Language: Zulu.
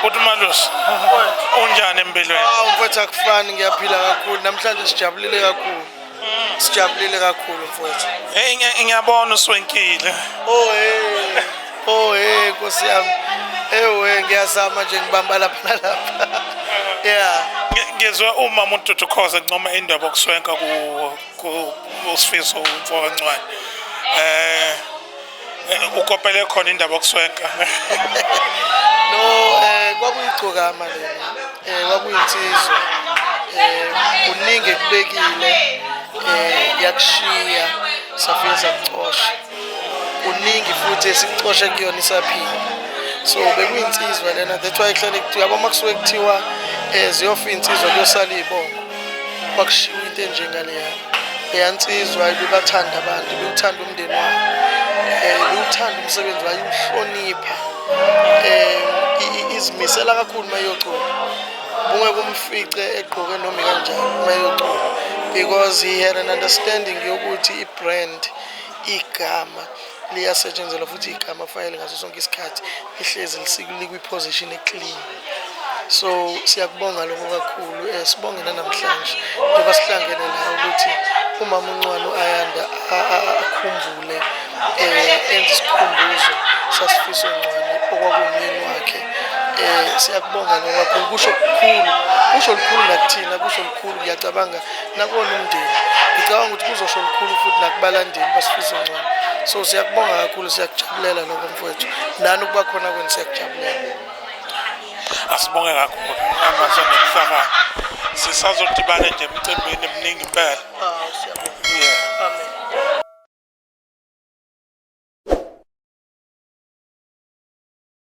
Uthi Malusi, unjani empilweni? Hawu mfowethu, akufani, ngiyaphila kakhulu namhlanje, sijabulile kakhulu, sijabulile kakhulu mfowethu. Hey, ngiyabona uswenkile. Oh hey, oh hey, nkosi yami, ewe, ngiyazama nje, ngibamba lapha nalapha, yeah. Ngizwe uma umuntu Khoza encoma indaba yokuswenka ku uSifiso umfo kaNcwane. Ukopele khona indaba yokuswenka. No, kwakuyigcokama lena, kwakuyinsizwa, kuningi ekubekile, yakushiya, safike sakucosha kuningi futhi esikucoshe kuyona isaphila. So bekuyinsizwa lena, that's why kuhlale kuthiwa, yabo, uma kusuke kuthiwa ziyofa iy'nsizwa, kuyosala iy'bongo, kwakushiwo into enjengaleya. Leya nsizwa ibibathanda abantu, ibiwuthanda umndeni wayo, ibiwuthanda umsebenzi wayo, iwuhlonipha, izimisela kakhulu uma iyocula. Bungeke umfice egqoke noma ikanjani uma eyocula, because he had an understanding yokuthi i-brand, igama liyasetshenzelwa, futhi igama fanele ngaso sonke isikhathi lihlezi likwi-position e-clean. So siyakubonga lokho kakhulu. Sibonge nanamhlanje njengoba sihlangene la ukuthi umama uNcwane u-Ayanda akhumbule, enze isikhumbuzo saSifiso Ncwane okwakuwumyeni wakhe. Siyakubonga lokho kakhulu, kusho kukhulu, kusho lukhulu nakuthina, kusho lukhulu, ngiyacabanga nakuwona umndeni, ngicabanga ukuthi kuzosho lukhulu futhi nakubalandeli baSifiso Ncwane. So siyakubonga kakhulu, siyakujabulela lokho mfowethu, nani ukuba khona kwenu siyakujabulela. Asibonge kakhulu amaso nokuhlakana. Sisazodibana nje emcimbini eminingi impela. Hawu, siyabonga.